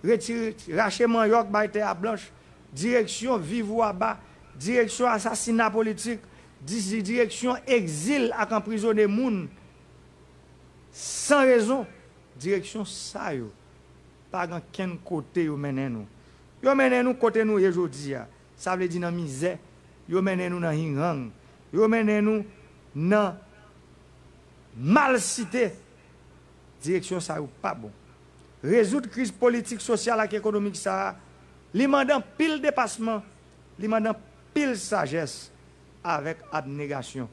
retire, rache manyòk, bay tè a blanch, direksyon viv ou aba, direksyon asasina politik, di-, direksyon egzil ak anprizone moun san rezon. Direksyon sa yo pa gen kenn kote yo mennen nou. Yo mennen nou kote nou ye jodi a. Sa vle di nan mizè. Yo mennen nou nan hinghang. Yo mennen nou nan malsite. Direksyon sa yo pa bon. Rezoud kriz politik, sosyal ak ekonomik sa a, li mande anpil depasman, li mande anpil sajès avèk abnegasyon.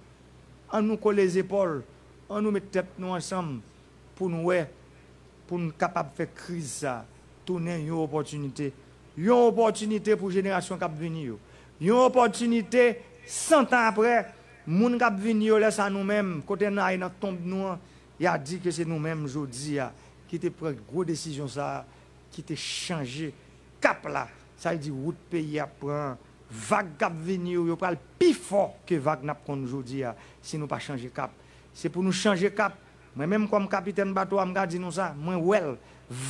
An nou kole zepòl, an nou met tèt nou ansanm pou n wè, pou n kapab fè kriz sa a tounen yon opòtinite. Yon opòtinite pou jenerasyon k ap vini yo. Yon opòtinite san tan apre, moun k ap vini yo, lè sa nou menm, kote n ale nan tonb nou an, y a di ke se nou menm jodi a ki te pran gwo desizyon sa a, ki te chanje kap la. Sa vle di wout peyi a pran, vag k ap vini yo, yo pral pi fò ke vag n ap konn jodi a, si nou pa chanje kap. Se pou nou chanje kap. Mwen menm kòm kapitèn bato a, m ka di nou sa, mwen wè l.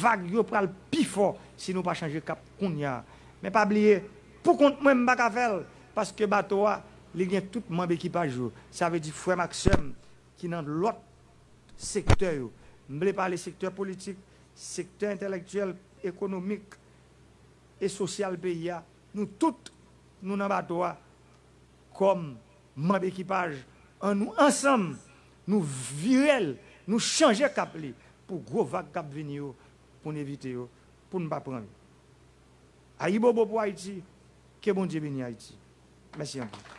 Vag yo pral pi fò si nou pa chanje kap kounye a. Men pa bliye, pou kont mwen, m pa ka fè l, paske bato a, li gen tout manm ekipaj yo. Sa vle di frè m ak sè m ki nan lòt sektè yo. M vle pale sektè politik, sektè entèlektyèl, ekonomik e sosyal peyi a. Nou tout, nou nan bato a kòm manm ekipaj. An nou ansanm, nou vire l, nou chanje kap li pou gwo vag k ap vini yo, pou n evite yo, pou n pa pran yo. Ayibobo pou Ayiti, ke Bondye beni Ayiti. Mèsi anpil.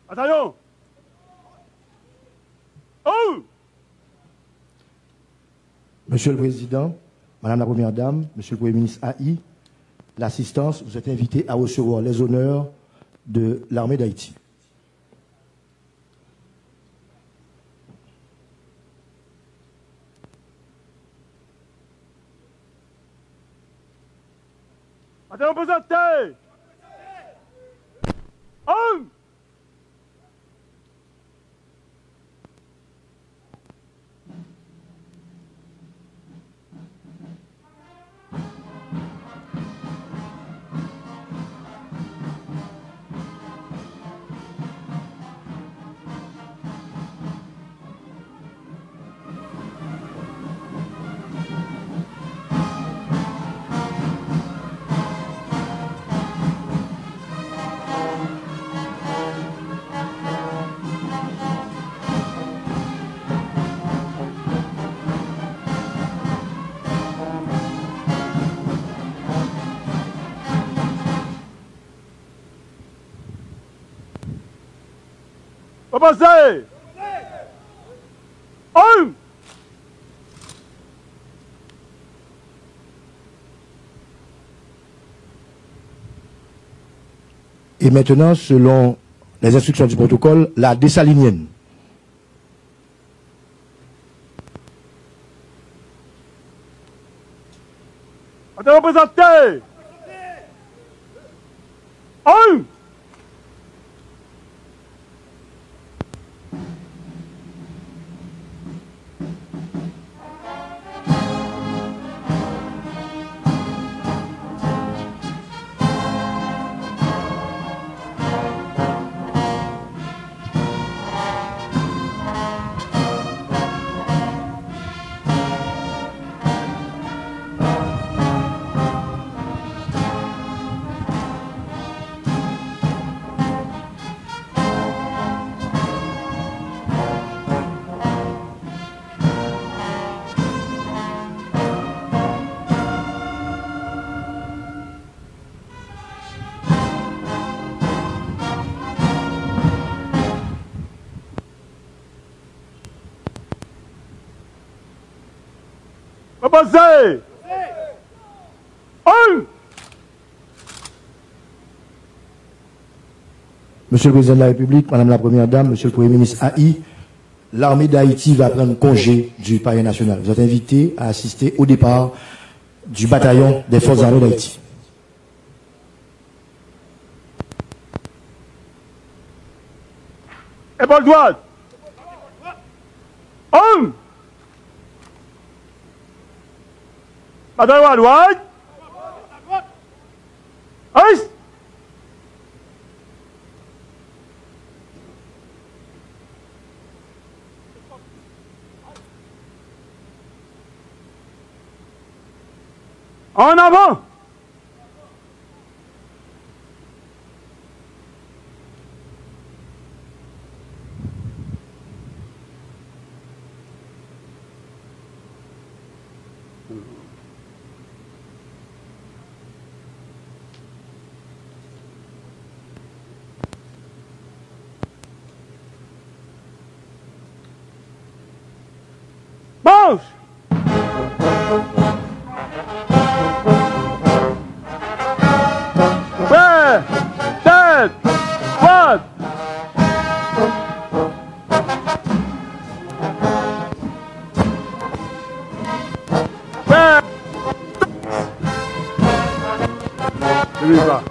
Atayon! Ou! Monsieur le Président, Madame la Première Dame, Monsieur le Premier ministre A I, l'assistance, vous êtes invités à recevoir les honneurs de l'armée d'Haïti. Atè reprezante! Ann! Repoze! Ann! Et maintenant, selon les instructions du protocole, la Dessalinienne. Atè reprezante! Ann! Repoze! An! Monsieur le Président de la République, Madame la Première Dame, Monsieur le Premier ministre A I, l'armée d'Haïti va prendre congé du palais national. Vous êtes invités à assister au départ du bataillon des forces armées d'Haïti. Epòl dwat! Ann! Batay a dwat! Ais! An avan! Mach! Prè! Tèt! Dwat! Prè! Leve ba.